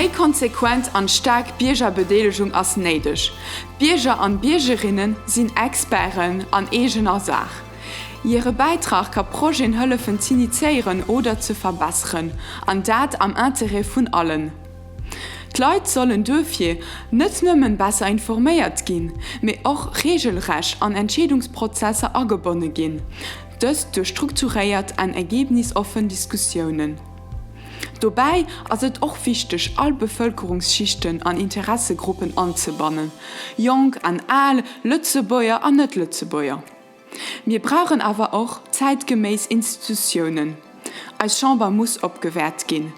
Eng méi konsequent an staark Biergerbedeelegung ass néideg. D'Bierger an Biergerinnen sinn Experten an eegener Saach. Hire Bäitrag ka Projeten hëllefen z'initiéieren oder ze verbesseren, an dat am Interêt vun allen. D'Leit sollen duerfir net nëmmen besser informéiert ginn, mee och reegelrecht an Entscheedungsprozesser agebonne ginn, dëst duerch strukturéiert an ergebnisoffen Diskussiounen. Dobäi ass et och wichteg, all Bevëlkerungsschichten an Interessegruppen anzebannen, Jonk an Al, Lëtzebuerger an Net-Lëtzebuerger. Mir brauchen awer och zäitgeméiss Institutiounen. Eis Chamber muss opgewäert ginn.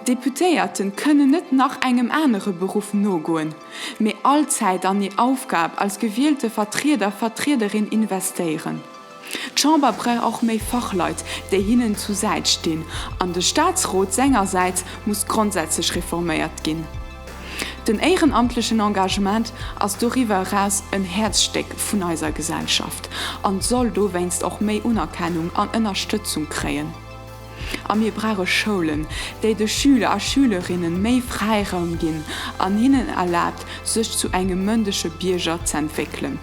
D'Deputéierten kënnen net nach engem anere Beruff nogoen, mee all Zäit an hir Aufgab als gewielte Vertrieder, Vertriederin investéieren. D'Chamber brauch och méi Fachleit, déi hinnen zu Säit stinn, an de Staatsrot sengersäits muss grondsätzlech reforméiert ginn. Den éierenamtlechen Engagement ass doriwwer eraus en Häerzstéck vun eiser Gesellschaft an soll dowéinst och méi Unerkennung an Ënnerstëtzung kréien. A mir brauche Schoulen, déi de Schüler a Schülerinnen méi Fräiraum ginn an hinnen erlaabt, sech zu engem mëndege Bierger z'entwéckelen.